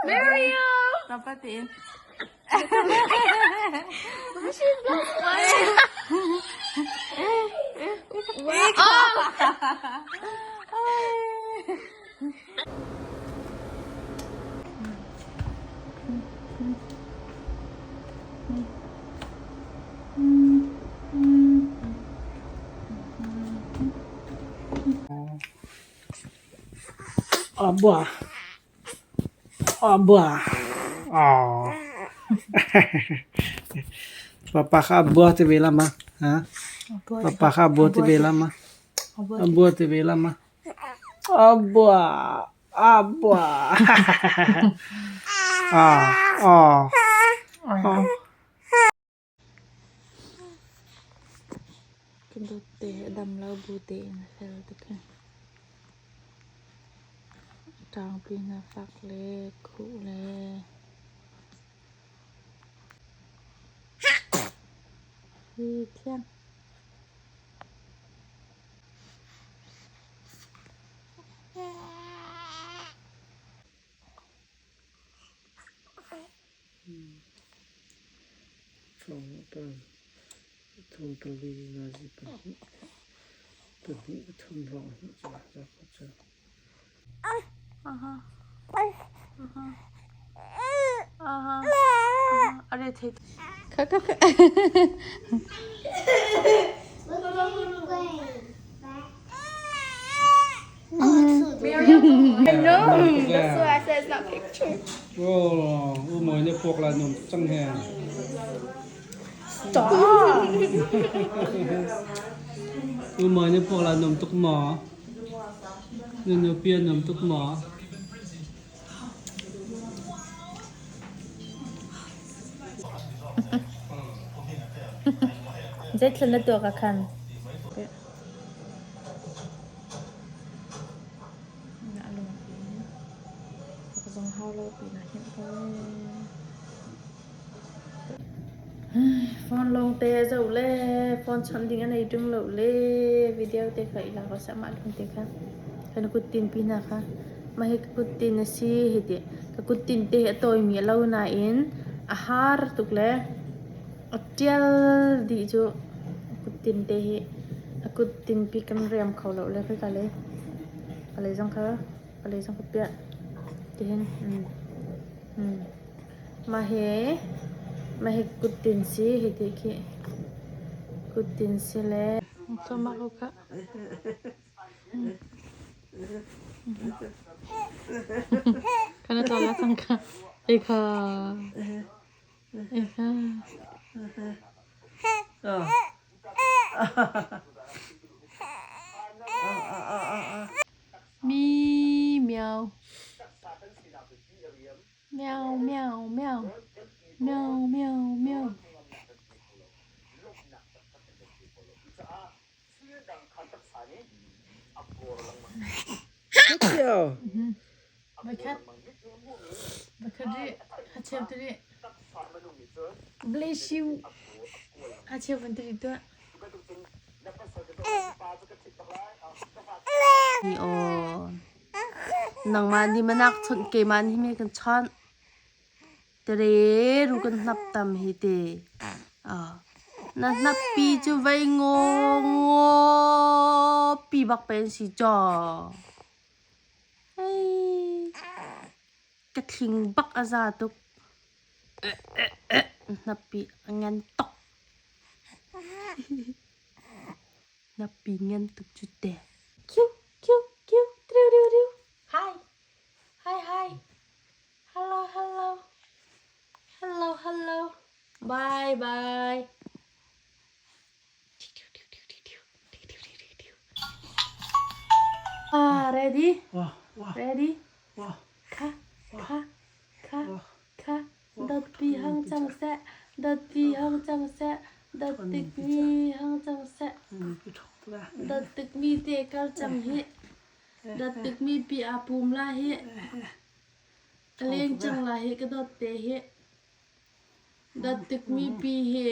Mario! Kapatid. Abah. Abah. Oh. Papa kha abua ti ve la ma. Ha? Papa kha abua ti ve la ma. Abua ti ve la ma. Abua. Abua. Ah. Oh. Oh. Ka dawt te a dam lo bu tein a fel tuk hi. Ṭangpi hna fak le khuh le hi thiang. I know. That's why I said it's not picture. Oh, u mawi na puak la nuam tuk cang he. Stop. U mawi na puak la nuam tuk maw? Na nupi a nuam tuk maw? Zeithil na tuah ka khan? Phone lawng te a zoh le phone chawnh ding a nei ṭung lo le video te kha i lak sah mah lung te kha kan kuttin pi hna kha mah hi ka kuttin a si hei ti ka kuttin te hi a tawimi a lo nain a har tuk le a ṭial dih cu kuttin te hi a kuttin pi kan riam kho lo le khika le a lei zong kha a lei zong kha piah tihin mah hi mah hi kuttin si hei ti khi kuttin si le mah ko kha kana tla la cang kha ekha ekha Mi meow. Meow meow meow. Meow meow meow. Bakhat. Bakhat ri. Hacheu tiri. Bless you. Hacheu van tiri tuah. Nangmah nih manak chawnh keimah nih me kan chawnh. Tere ru kan hnap tam hi te. Na hnappi cu vei ngaw ngaw pi bak pen si caw. Hei. Ka thling bak a za tuk. Hnappi a ngan tuk. Hnappi ngan tuk cu te. Kiu kiu kiu triu riu riu. Hi. Hi hi. Hello hello. Hello hello. Bye bye. Ah, ready? Ready? Kha kha kha kha dotpi hang cang seh dotpi hang cang seh dot tikmi hang cang seh dot tikmi te kal cang hi dot tikmi pi a pum la hi a leng cang la hi ka dot te hi Dat tukmi pi hi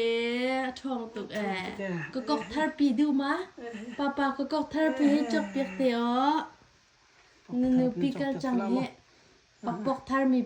a ṭhawng tuk ee. Ka kok thar pi duh ma? Papa ka kok thar pi hi cawk piak te aw. Na nupi kal cang hi. Pakpok tharmi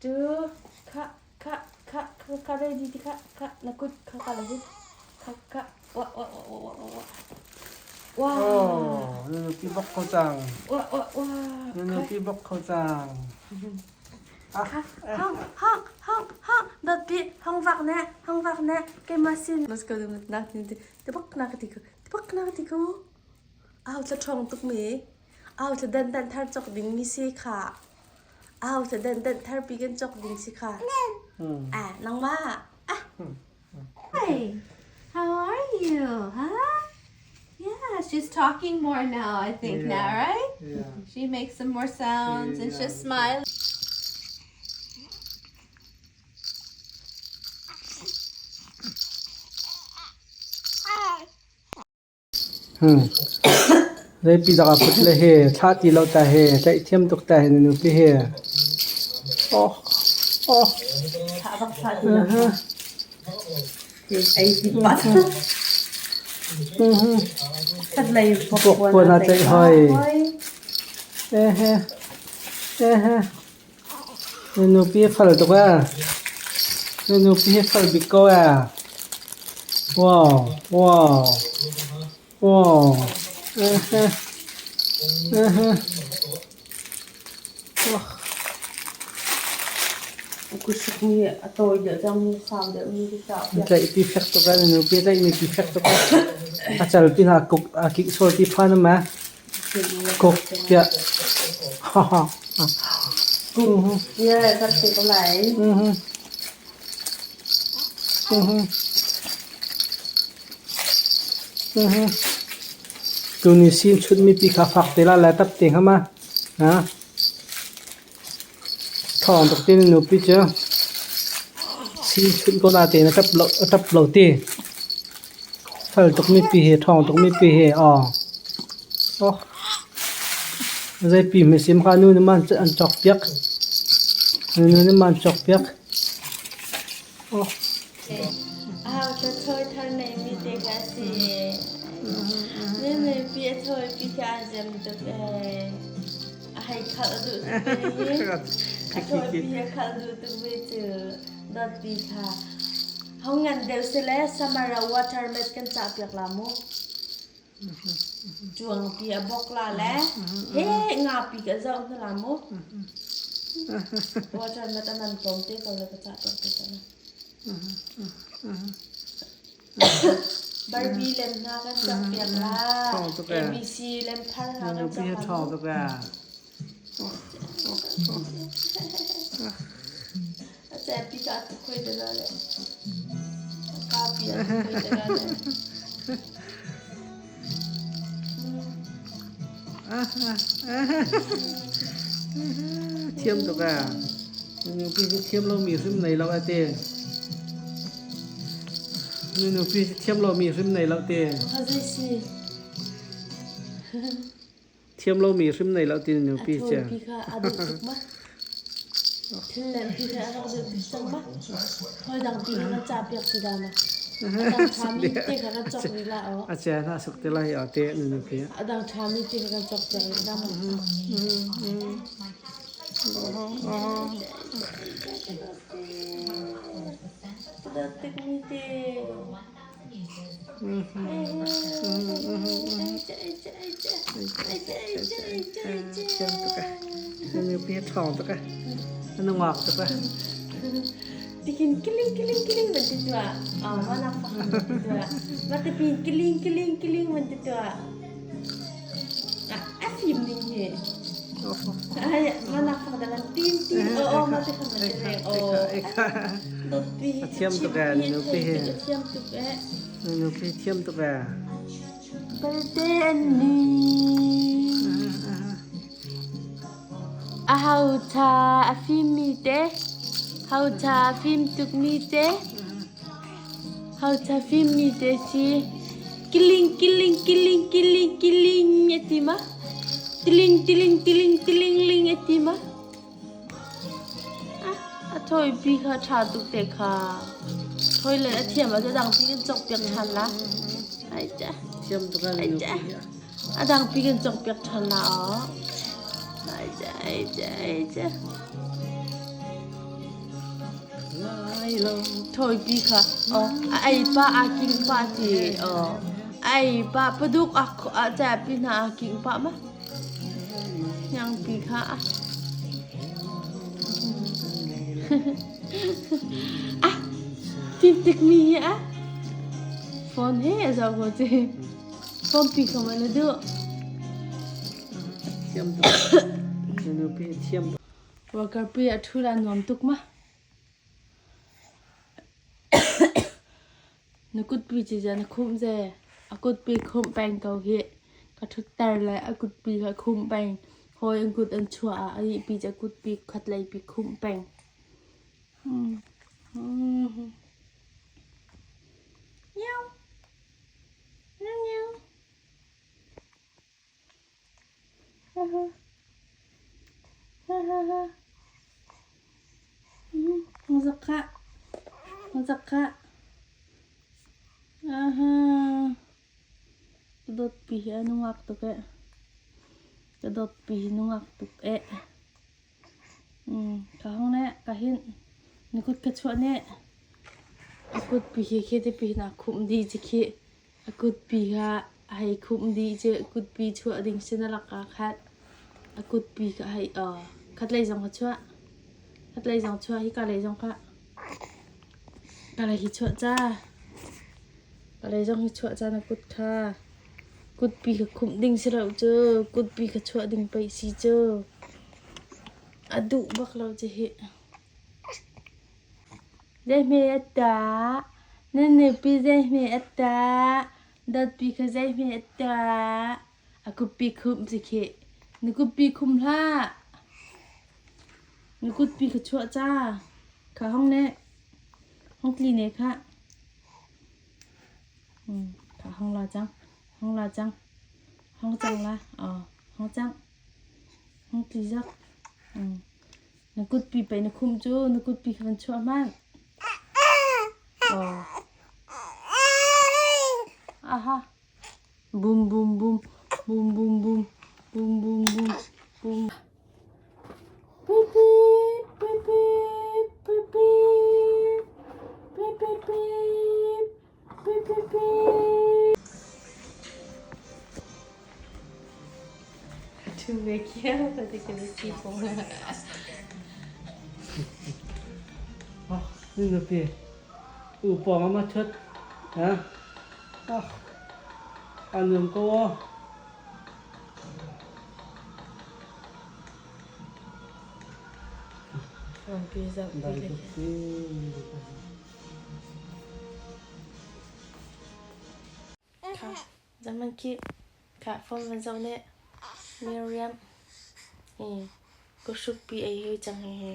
Tu kha kha kha kha kha ready ti kha kha na kut kha kha la kha kha wa wa wa wa wa wa wa. Oh, na nupi bok ko cang. Wa wa wa. Na nupi bok ko cang. Hong hong hong hong dot pi hong vak ne hong vak ne keimah sin. Let's go na ti ti bak na ka ti ko ti bak na ka ti ko. Au thla ṭhawng tuk mi. Au thla dan dan thar cawk ding mi si kha. Au thla dan dan thar pi kan cawk ding si kha. Ah nangmah. Ah. Hi. How are you? Huh? Yeah, she's talking more now, I think Yeah. now, right? Yeah. She makes some more sounds and Yeah. she's smiling. Zeipi dah aa put le he, thlah ti lo ta he, tlaih thiam tuk ta he na nupi he. Oh, oh. Thlah bak thlah ti lo. Ei ti pat. Khat lei Pok puan aa tlaih hoi. Eh he, eh he. Na nupi hi fal tuk ee. Na nupi hi fal bik ko ee. Wow, wow, wow. Eh he, eh he. Oh. Kusuk mi a tawi deuh cang mi sau deuh mi cu sau. Tlaih pi fek tuk ee, na nupi tlaih mi pi fek tuk ee. A cal pi hna kuk a kik sual ti phan um ee. Kuk tiah. Ha ha. Yeah, kan ti ko lai. Tuni sin chut mi pi kha fak te la lai tap te kha ma. Ha. Thawng tuk tin nu pi chu. Sin chut ko na te na tap lo tap lo ti. Fal tuk mi pi he thawng tuk mi pi he aw. Oh. Zei pi mi sim kha nu ni man an chok piak. Nu ni man chok piak. Oh. Au ta thoi thar nei mi te kha si. Ne ne pi a thoi pi kha zem tuk e. A hei khal duh tuk ve. A thoi pi a khal duh tuk ve cu. Dot pi kha. Hong ngan deuh se le samara water met kan cah piak la mu. Cuang pi a bok la le. He nga pi ka zoh hna la mu. Water met anan tom te ko le ka cah piak te kana. Barbie lem hna kan cak piak la. ABC lem thar hna kan cak la. A pi ka tu khoi de la le. Ka pi a tu khoi de la le. Thiam tuk ah. Pi thiam lo mi hrim nei lo ate. Nupi thiam lomi hrim nei lo ti. Kha zei si? Thiam lomi hrim nei lo ti nupi A cu. thawi pi kha a duh tuk ma? Thil le pi kha a rak duh tuk cang ma? Hawi dang pi kha kan cah piak ti dah ma? A dang ṭhami te kha kan cawk rih la aw. A chia hna suk te lai aw te nupi. A dang ṭhami te kha kan cawk piak rih la ma? Ka dawt tuk mi te. Thiam tuk eh. Nupi hi ṭhawng tuk eh. Nungak tuk eh. Tikin kiling kiling kiling man ti tuah. Ah, mana faham man ti tuah. Mata pin kiling kiling kiling man ti tuah. Ah, a fim ning hi. Ay, mana faham dalam tin tin. Oh, oh, mata faham man ti reng. Oh. Dot pi. A thiam tuk eh, nupi hi. A thiam tuk eh. Nupi thiam tuk eh. Balte an ni. A hauṭha a fimmi te, hauṭha a fim tukmi te, hauṭha fimmi te si. Kiling kiling kiling kiling kiling a ti ma? Tiling tiling tiling tiling ling a ti ma? Ah, a thawipi kha ṭha tuk te kha. Thawi le a thiam ah dang pi kan cawk piak ṭhan la. Ai cha. Thiam tuk Ai cha. A dang pi kan cawk piak ṭhan la aw. Ai cha ai cha ai cha. Thawipi kha aw a ei pa a king pa ti aw. A ei pa paduk a a cha pi hna a king pa ma. Hniangpi kha a fim tikmi hi a phone he a zoh ko ci. Phone pi kha ma na duh. Thiam tuk. Nupi thiam tuk. Worker pi a thu la nuam tuk ma. Na kutpi ci na khumh ze. A kutpi khumh peng ko hih. Ka ṭhutter le a kutpi kha khumh peng. Hawi an kut an chuah ah anih pi cu a kutpi khatlei pi khumh peng. Meow. Meow meow. Ha ha. Ha ha ha. Zak khah. Zak khah. Aha. Ka dawtpi hi a nungak tuk eh. Ka dawtpi hi nungak tuk eh. Ka hong ne, ka hin. Na kut ka chuah ne. A kutpi hi khi te pi na khumh dih ci khi. A kutpi kha a hei khumh dih ci. Kutpi chuah ding si na lak ah khat. A kutpi kha hei khatlei zong kha chuah. Khatlei zong chuah hika lei zong kha. Ka lei hi chuah ca. Ka lei zong hi chuah ca na kut kha. Kutpi kha khumh ding si lo cu. Kutpi kha chuah ding pei si cu. A duh bak lo ci hih. Zeihme a ttah? Na nupi zeihme a ttah? Dawtpi kha zeihme a ttah? A kutpi khumh si khih. Na kutpi khum hlah. Na kutpi kha chuah ca. Kha hong ne. Hong tli ne khah. Kha hong la cang. Hong la cang. Hong cang la. Hong cang. Hong tli zak. Na kutpi pei na khumh cu na kutpi kha van chuah hmanh. Aha. Bum bum bum bum bum bum bum bum bum bum. Beep beep beep beep beep beep beep beep beep beep beep. To make you, but they can see for Oh, nupi. U pawng ma thut. Ha? Oh. An ko. Zaman khi kha phone van zoh ne. Miriam hi kuhrukpi ei hoi cang hi hi.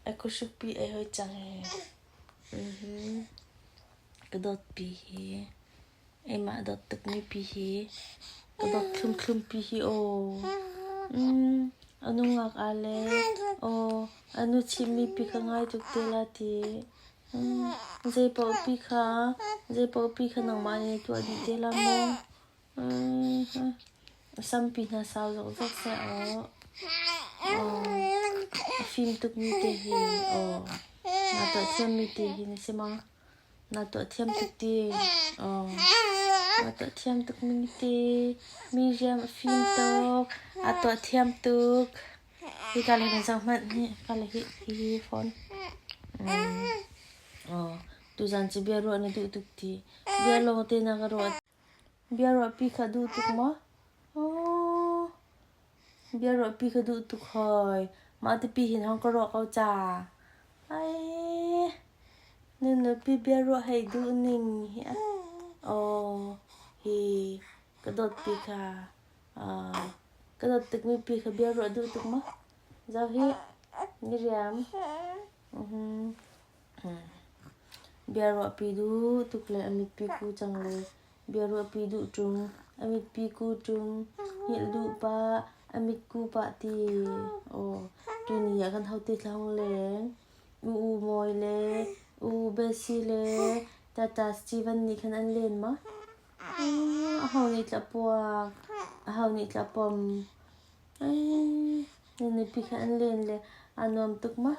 A kuhrukpi ei hoi cang hi hi. Ka dawt pi hi keimah dawt tukmi pi hi ka dawt thlumthlum pi hi aw. A nungak aa le aw a nu chimhmi pi kha ngai tuk te la ti. Zei paoh pi kha zei paoh pi kha nangmah nih na tuah dih te la maw? Sampi hna sau zokzok seh aw. A fim tukmi te hi aw. Naa tuah thiammi te hi na si maw? Naa tuah thiam tuk ti. Aw. Naa tuah thiam tukmi te. Mi riam a fim tuk. Aa tuah thiam tuk. Hika le kan zoh hmanh hi. Hika le hi hi phone. Aw. Tuzan cu bia ruah na duh tuk ti. Bia lawng te na ka ruah. Biaruahpi kha duh tuk maw? Aw, biaruahpi ka duh tuk hoi. Mah tipi hin hong ka ruah ko ca. Ai, nu nupi biaruah hei duh ning hi. Aw, hi ka dawtpi kha. Ka dawt tukmi pi kha biaruah duh tuk maw? Zoh hi, Miriam. Mhm. Biaruahpi duh tuk le a mitpi ku cang le biaruahpi duh ṭung, a mitpi ku ṭung, hngilh duh pah, a mitku pah ti. Aw, tuni ah kan hote thla hung leng. U U Mawi le U U Bessie le Tata Steven nih khan an len ma? Aho nih tla puak, aho nih tla pom. Ai, nupi kha an len le aa nuam tuk ma?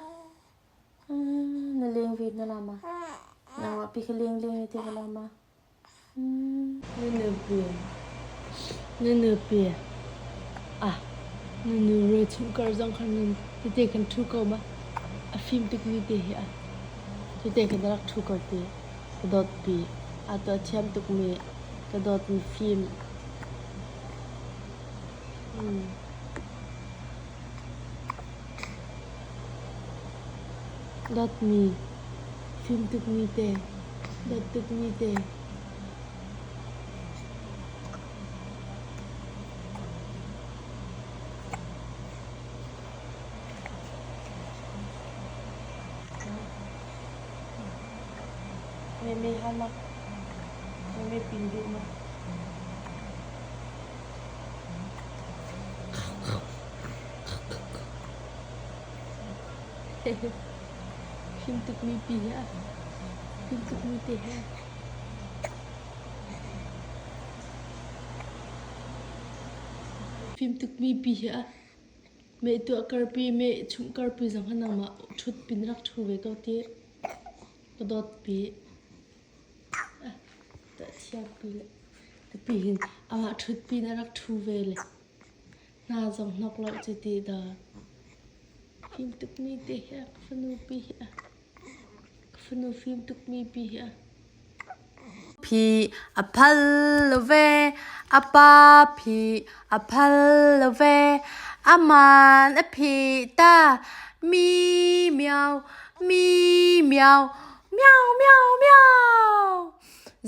Na leng ve na la ma? Nangmah pi kha leng leng te ka la ma? Na nupi. Na nupi. Ah, na nu re chung kar zong khan nan tete kan thu ko ma? A fim tuk mi te hi a. Tete kan rak thu ko te. Ka dawt pi. A tuah thiam tuk mi. Ka dawt mi fim. Dawtmi, fim tukmi te, dawt tukmi te. Meme hal ma? Meme pin duh ma? Fim tukmi pi hi a fim tukmi te hi a fim tukmi pi hi a meh tuah karpi meh chumh karpi zong kha nangmah ṭhut pin rak ṭhu ve ko ti ka dawt pi. Tuah pi le pi hin amah ṭhut pin a rak ṭhu ve le hna zong hnok lo cu ti dah. Fim tukmi te hi a ka fanu pi hi a ka fanu fim tukmi pi hi a. Phi a phal lo ve, a pa phi a phal lo ve, aman a phih ta, mi miau, mi miau, Miau miau miau.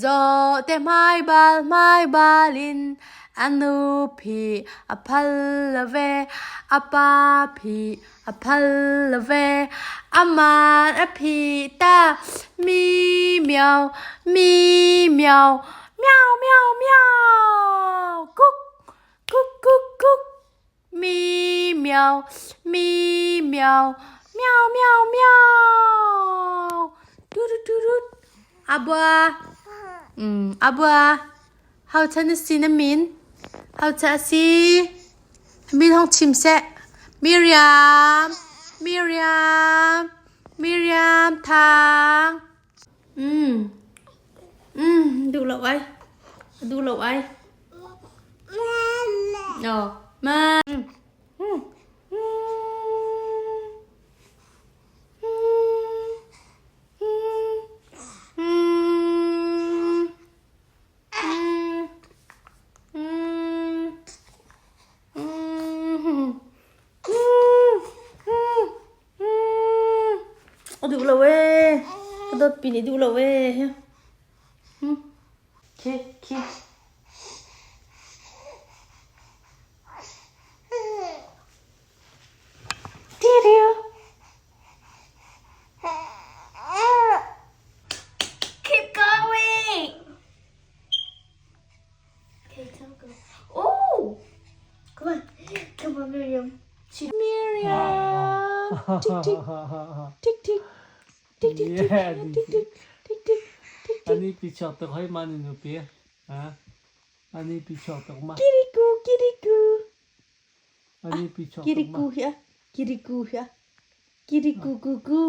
Zawhte hmaibal hmaibal in a nu phi a phal lo ve, a pa phi a phal lo ve, aman a phih ta. Mi miau, mi miau, miau miau miau. Kuk, kuk kuk kuk. Mi miau, mi miau, miau miau miau. Turut turut. Abua. Abua. Hau chan na si na min? Hau cha si? Min hong chim seh. Miriam, Miriam, Miriam Thang. Duh lo ai. Duh lo ai. No. Ma. A duh lo ee. Ka dawtpi nih duh lo ee. Khi, khi. Tiriu. Keep going. Miriam. Miriam. Tik tik tik tik tik tik tik tik tik tik tik tik. Ani pi chok tuk hoi ma ni nu pi. Ha? Ani pi chok tuk ma. Kiriku kiriku. Ani pi chok tuk ma. Kiriku hi a. Kiriku hi a. Kiriku ku ku.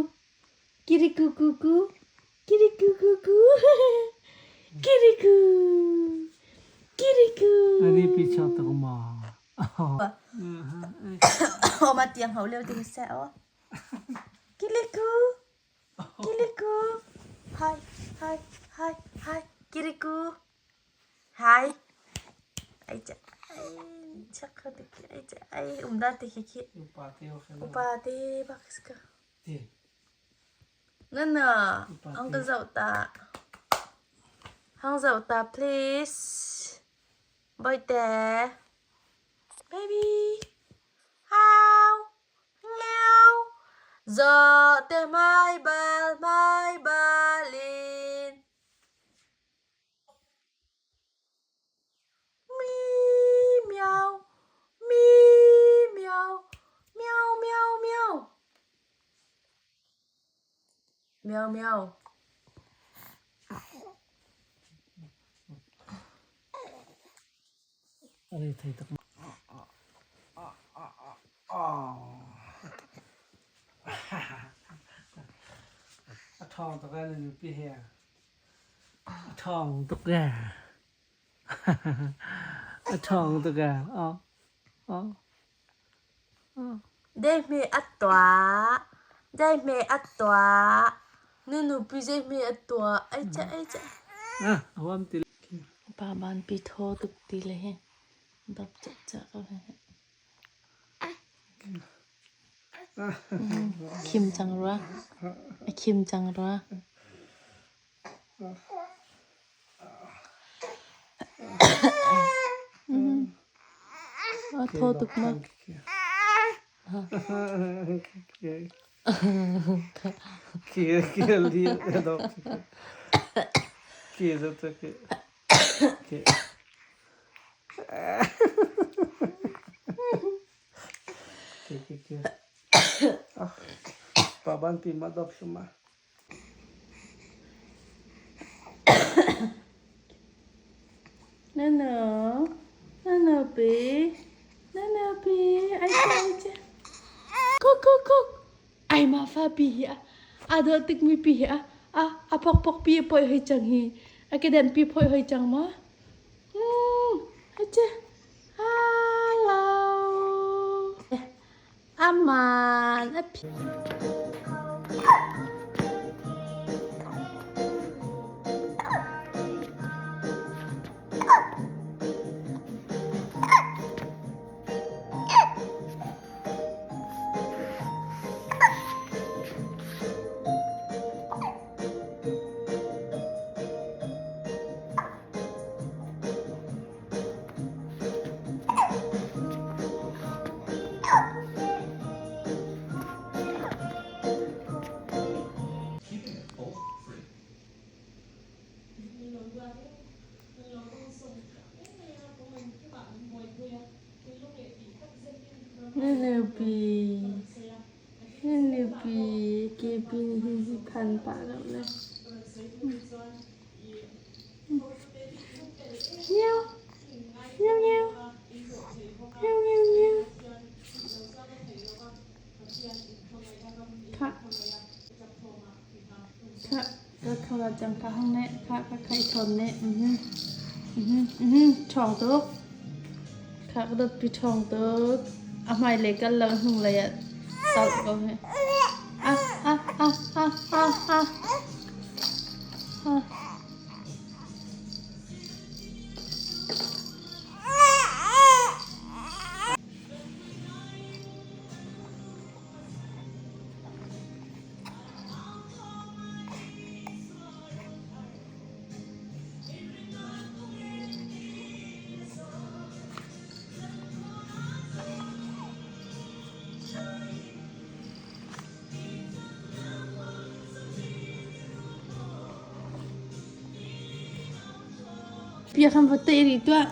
Kiriku ku ku. Kiriku ku ku. Kiriku. Kiriku. Ani pi chok tuk ma. Oma tiang ho leo ting se o. Kiriku. Kiriku. Hi hi hi hi. Kiriku. Hi. Ai cha ai chak kha te khi ai cha ai umda te khi khi. Upa te ho khe. Upa te bak ska. Ti. Nan na hang ka zoh ta. Hang zoh ta please. Boyte. Baby. How? Meow. Zo te mai bal mai balin. Mi meow. Mi meow. Meow meow meow. Meow meow. Ari thei tak. A ṭhawng tuk ee na nupi he. A ṭhawng tuk ee. A ṭhawng tuk ee. Oh. Oh. Oh. Zeihme a tuah? Zeihme a tuah? Na nupi zeihme a tuah? Ai ca ai ca. Ah, a huam ti. Pa ban pi thaw tuk ti le he dap cak cak ko he. Khim cang rua. A khim cang rua. A thaw tuk ma. Nano, nano pi, nano pi, ai cha ai cha. Kuk kuk kuk. Ai ma fa pi hi a a dawh tik mi pi hi a a a pok pok pi a poi hoi cang hi. A kedan pi phoi hoi cang ma. Hmm, ai cha. Hello. Aman a phi. Na nupi, na nupi kepi nih hin hi phan pah lo le. Meow. Meow meow. Meow meow meow. Khah. Khah. Ka khala cang ka hang ne. Khah ka khai thon ne. Mhm. Mhm. Mhm. Ṭhawng tuk. Khah ka dot pi ṭhawng tuk. A hmai lei kal lo hnung lei ah talh ko he. Ah ah ah ah ah ah. Ah. Bia kan va teh rih tuah.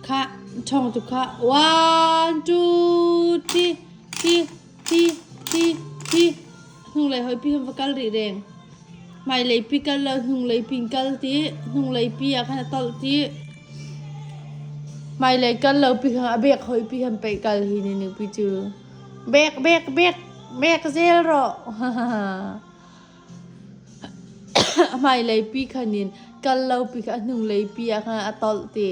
Khah ṭhawng tuk khah. One, two, three, three, three, three, three. Hnunglei hoi pi khan va kal rih reng. Hmailei pi kal lo hnunglei pi in kal ti. Hnunglei pi ah khan a tolh ti. Hmailei kal lo pi khan a bek hoi pi khan pei kal hi ni nupi cu. Bek bek bek bek zel rawh. A hmailei pi khan in kal lo pi kha a hnunglei pi ah khan a tolh ti.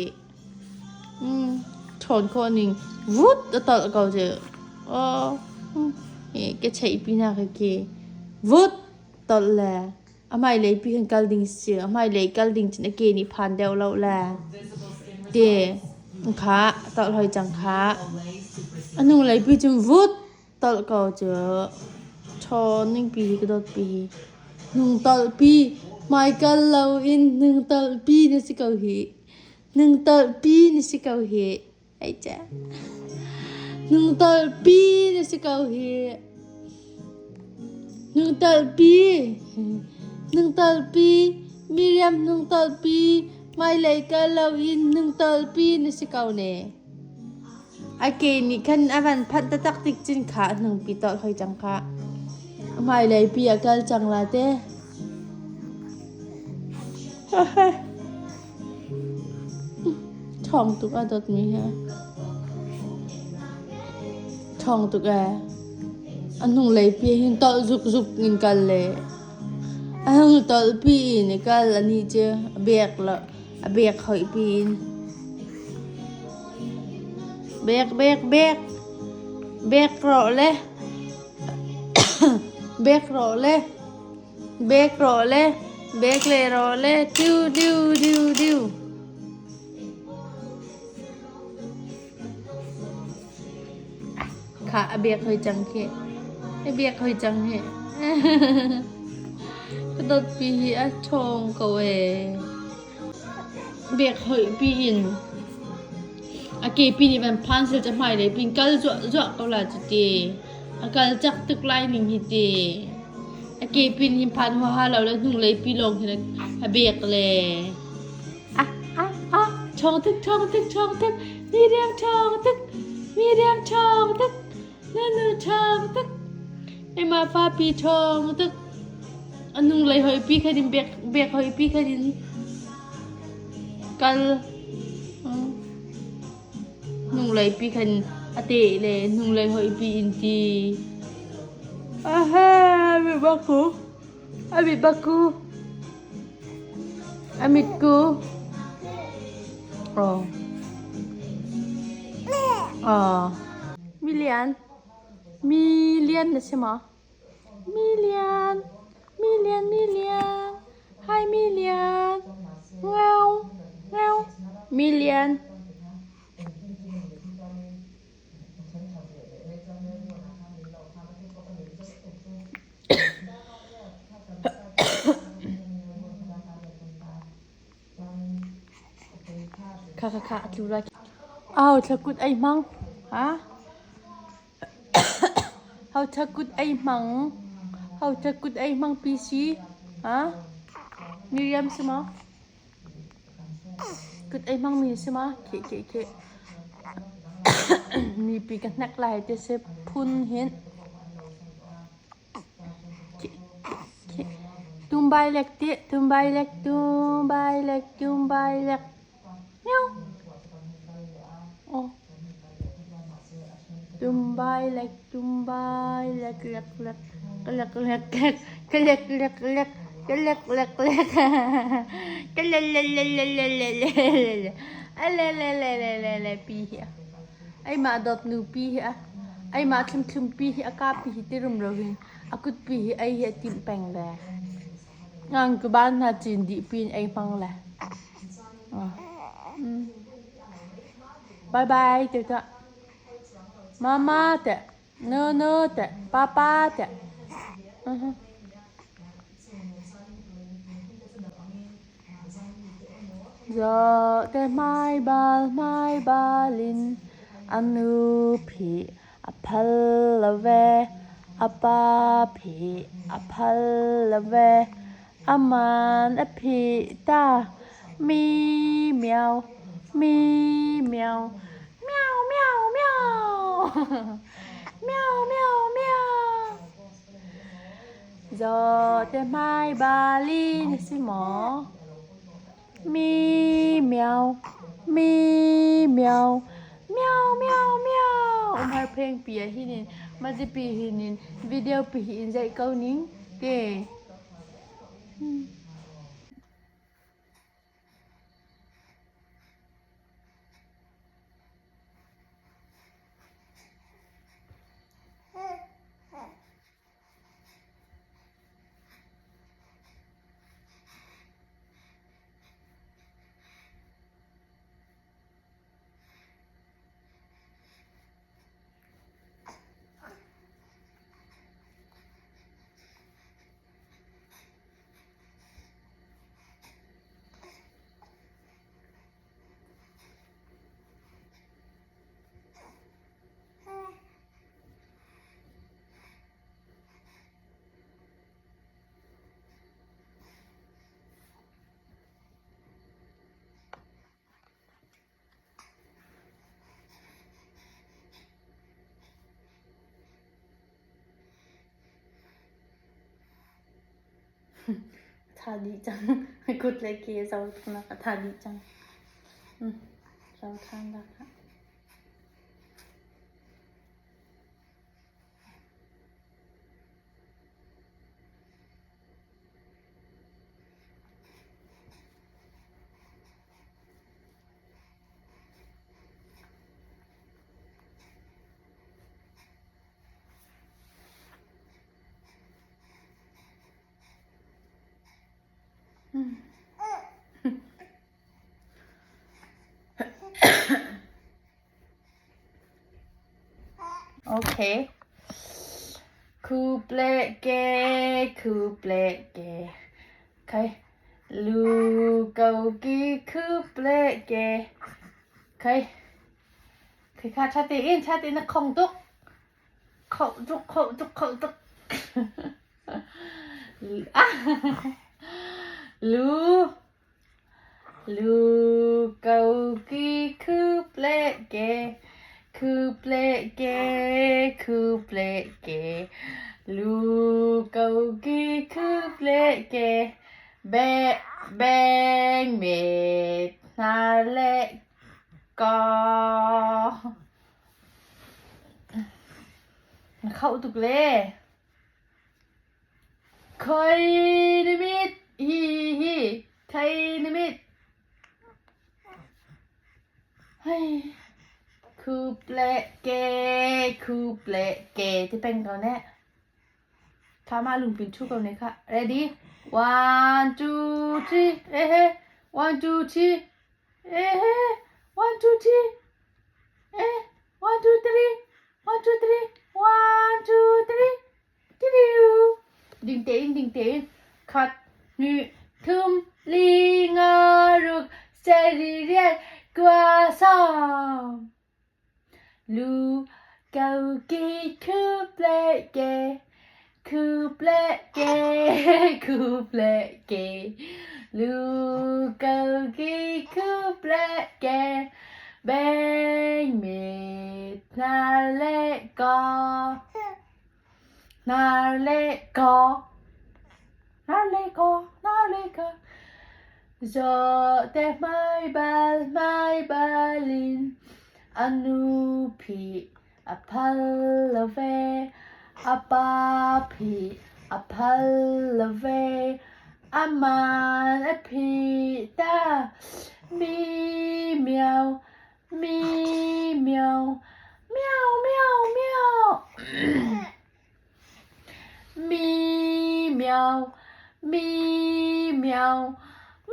Ṭhawn khawh ning vut a tolh ko cu. Aw, ka cheih pi hna khi khi. Vut tolh le a hmailei pi khan kal ding si. A hmailei kal ding cun a ke nih phan deuh lo le. Ti kha tolh hoi cang kha. A hnunglei pi cun vut Tolh ko cu ṭhaw ningpi hi ka dawtpi hi. Hnungtolhpi hmaikal loin hnungtolhpi na si ko hih. Hnungtolhpi na si ko hih. Ai ca. Hnungtolhpi na si ko hih. Hnungtolhpi. Hnungtolhpi. Miriam hnungtolhpi. Hmailei kal loin hnungtolhpi na si ko ne. A ke nih khan a van phanh taktak tik cun kha a hnungpi tolh hoi cang khah. A hmailei pi a kal cang la te. Ṭhawng tuk a dawtmi he. Ṭhawng tuk ee. A hnunglei pi hin tolh zukzuk in kal le a hung tolh pi in i kal anih cu a bek lo a bek hoih pi in. Bek bek bek bek rawh le bek rawh le bek rawh le bek le rawh le diu diu diu diu. Khah a bek hoi cang khi. A bek hoi cang hi. Ka dawtpi hi a ṭhawng ko ee. Bek hoih pi in a kepi nih van phan sel ca hmailei pin kal zuah zuah ko la cu ti. A kal cak tuk lai ning hi ti. A kepi nih phan huaha lo le hnunglei pi lawng hin a bek le. Ah ah ah ṭhawng tuk ṭhawng tuk ṭhawng tuk mi riang ṭhawng tuk mi riang ṭhawng tuk na nu ṭhawng tuk Emma fa pi ṭhawng tuk a nung lei hoi pi khan in bek bek hoi pi khan in kal nung lei pi khan a te le nung lei hoi pi in ti aha mi baku ami baku A mitku. Aw. Aw. Milian. Milian na si maw? Milian. Milian, milian. Hi milian. Ngau. Ngau. Milian. Kha kha kha a tlu lai. Au thlakut ei hmang. Ha? Hau thlakut ei hmang. Hau thlakut ei hmang PC. Ha? Miriam si maw? Kut ei hmang mi si ma? Khi khi khi. Mipi ka hnek lai te se phun hin. Tumbai lek ti tumbai lek tumbai lek tumbai lek. Meow. Oh. Tumbai lek tumbai lek lek lek lek lek lek lek lek lek lek lek lek le le le le le le le le le le le le le pi hi Ai mah dawt nupi hi a ai mah thlumthlum pi hi a ka pi hi ti rumro hin a kut pi hi ei hi a timh peng le ngang ku ban hna cin dih pin ei hmang le bye bye te ta mama te no no te papa te uh-huh. Zawhte hmaibal hmaibal in a nu phih a phal lo ve, a pa phih a phal lo ve, aman a phih ta. Mi miau, mi miau. Meow meow meow meow. Meow meow meow. Zawte hmai bali na si maw? Mi meow mi meow meow meow meow. Umhar pheng pi ah hin in mazipi hin in video pi hi in zeih ko ning te. A tha dih cang. Kut le ke a zo nak a tha dih cang. Zo than dak. Okay. Kuble ke, kuble ke. Okay. Lu ko ki kuble ke. Okay. Khi kha tha tein, tha tein na khong tuk. Khoh tuk, khoh tuk, khoh tuk. Lu Lu ko ki kuble ke, kuble ke, kuble ke. Lu ko ki kuble ke, be beng met hnar le ka. Na khoh tuk le. Khoi na mit hi hi khoi na mit. Hei khup le ke khup le ke ti peng ko ne. Kha mah lungpin thu ko ne kha. Ready? One, two, three. Eh he. One, two, three. Eh he. One, two, three. Eh. One, two, three. One, two, three. One, two, three. Ding tein, ding tein. Khat, hnih, thum, li, nga, ruk, sarih, riat, kua, sawm. Lu, ko, ki, khup, le, ke. Khup, le, ke, khup, le, ke. Lu, ko, ki, khup, le, ke. Beng, mit, hna, le, ka. Hnar le ka, hnar le ka, hnar le ka. Zawhte hmai bal hmai bal in a nu phih a phal lo ve, a pa phih a phal lo ve, a man a phih ta. Mi miau, Mi meow meow meow meow. Mi meow mi meow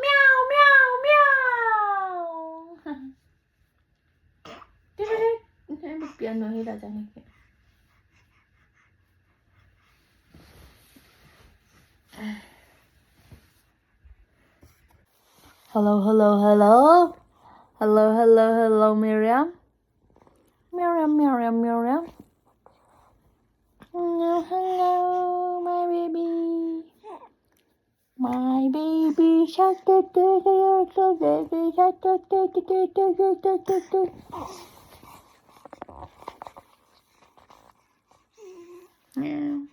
meow meow meow. Piano hi dah cang hi. Hello, hello, hello. Hello, hello, hello, Miriam. Miriam, Miriam, Miriam. Hello, hello, my baby. My baby shark do do do do baby shark do do do do do do do do do. Yeah.